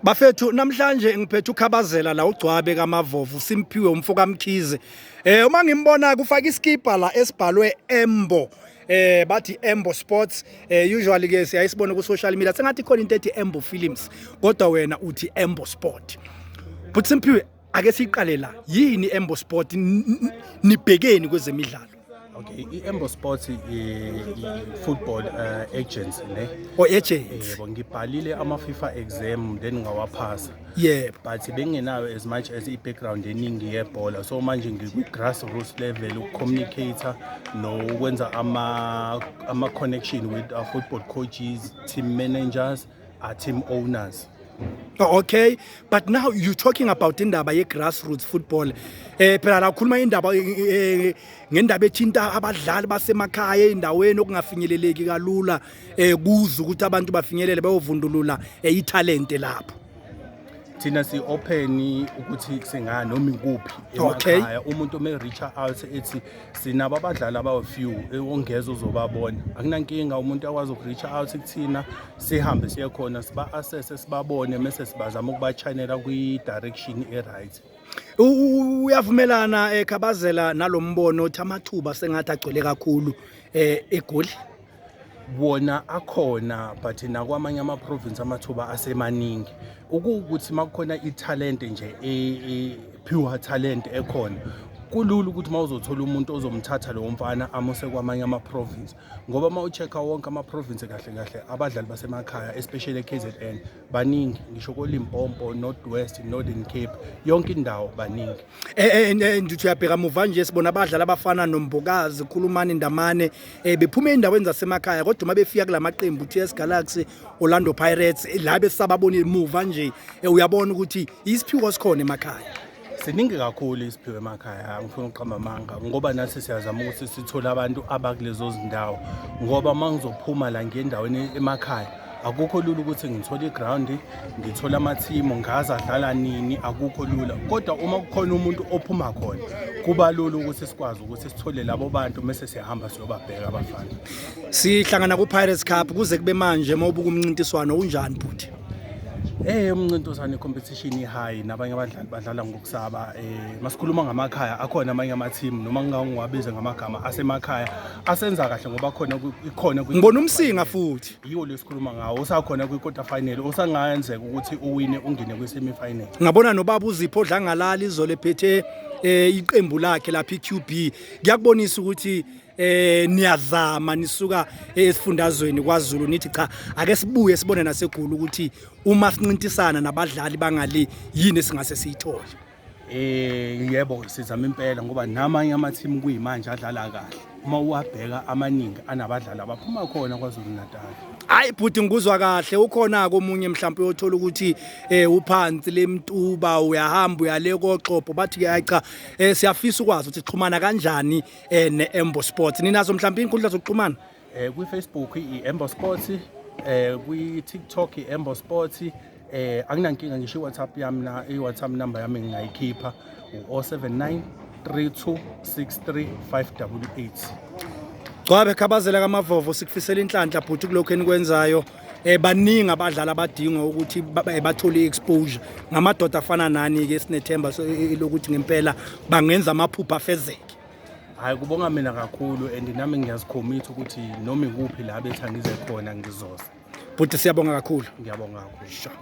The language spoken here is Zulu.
Bafethu, namhlanje ngiphethe uKhabazela la, uGcwabe kaMavovu Simphiwe, umfo kaMkhize. Uma ngimbona kufaka iskipa la esibhalwe Embo. Bathi Embo Sports. Usually ke siyayisibona ku social media sengathi khona into ethi Embo Films, kodwa wena uthi Embo Sport. But Simphiwe, ake siqale la. Yini Embo Sport? Nibhekeni kwezemidlalo? Okay, i-Embo Sports i-football agency, ne? O agents. Yebo, ngibhalile ama-FIFA exam, then ngawaphasa. But bengenayo as much as i-background eningi yebhola. So manje ngikwi-grassroots level ukucommunicate nokwenza ama-connection with football coaches, team managers, team owners. Oh, okay, but now you talking about indaba ye-grassroots football. Phela la ukhuluma indaba ngendaba ethinta abadlali basemakhaya, endaweni okungafinyeleleki kalula kuze ukuthi abantu bafinyelele bayovundulula ithalente lapho. Thina si-open ukuthi singa noma ikuphi emakhaya. Umuntu uma reach out ethi sinabo abadlali abawu-few ongeza uzobabona, akunankinga. Umuntu akwazi uku-reach out kuthina, sihambe siye khona, siba-assesse, sibabone, mese sibazama ukuba-channela kwi-direction e-right. Uyavumelana, eKhabazela, nalombono othi amathuba sengathi agcwele kakhulu eGoli? Wona akhona, but nakwamanye ama-province amathuba asemaningi. Ukuwukuthi uma kukhona ithalente nje, pure talent ekhona, kulula ukuthi uma uzothola umuntu ozomthatha lowo mfana amuse kwamanye ama-province, ngoba uma u-check-a wonke ama-province kahle kahle, abadlali basemakhaya, especially e-KZN, baningi. Ngisho koLimpopo, North West, Northern Cape, yonke indawo baningi. Ndithi uyabheka muva nje, sibona abadlali abafana noMbokazi, Khulumani Ndamane, bephuma endaweni zasemakhaya, kodwa uma befika kulamaqembu, TS Galaxy, Orlando Pirates, la besababonile muva nje, uyabona ukuthi isiphiwo sikhona emakhaya. Siningi kakhulu isiphiwo emakhaya, angifuni ukuqamba amanga, ngoba nathi siyazama ukuthi sithole abantu abakulezo zindawo, ngoba uma ngizophuma la ngiye endaweni emakhaya, akukho lula ukuthi ngithole i-ground, ngithole amathimu, ngaze adlala nini, akukho lula. Kodwa uma kukhona umuntu ophuma khona, kuba lula ukuthi sikwazi ukuthi sithole labo bantu, mese siyahamba siyobabheka abafana. Sihlangana ku-Pirates Cup. Kuze kube manje, uma ubuka umncintiswano, unjani, bhuti? Umncintiswano, i-competition i-high, nabanye abadlali badlala ngokusaba. Masikhuluma ngamakhaya, akhona amanye ama-team, noma ngingawabize ngamagama, asemakhaya asenza kahle, ngoba khona ikhona Ngibona uMsinga futhi. Yiwo lesikhuluma ngawo, usakhona kwi-quarter final, osangayenzeka ukuthi uwine ungene kwi-semi final. Ngabona nobaba uZipho Dlangalala izolo ephethe iqembu lakhe lapha, iQB. Kuyakubonisa ukuthi niyazama, nisuka esifundazweni kwaZulu, nithi cha, ake sibuye sibone naseGoli ukuthi uma sincintisana nabadlali bangali, yini esingase siyithole. Yebo, sizama impela, ngoba namanye ama-team kuyimanje adlala kahle, uma uwabheka amaningi anabadlali abaphuma khona KwaZulu Natal. Hayi bhuti, ngikuzwa kahle. Ukhona ke omunye mhlawumbe uyothola ukuthi uphansi lemtuba, uyahamba uyale koXhobo, bathi ke hayi cha, siyafisa ukwazi ukuthi xhumana kanjani neEmbo Sports. Ninazo mhlawumbe inkundla zokuxhumana? Kwi-Facebook i-Embo Sports, kwi-TikTok i-Embo Sports. Akunankinga, ngisho i-WhatsApp yami na i-WhatsApp number yami ngingayikhipha, u-079 3263 588. Gcwabe Khabazela kaMavovo, sikufisela inhlanhla bhuti kulokho enikwenzayo. Baningi abadlali abadinga ukuthi bathole i-exposure ngamadoda afana nani ke. Sinethemba lokuthi ngempela bangenza amaphupho afezeke. Hayi, kubonga mina kakhulu, and nami ngiyazi-commit ukuthi noma ikuphi la bethi angize khona, ngizoza. Bhuti, siyabonga kakhulu. Ngiyabonga kakhulu. Sure.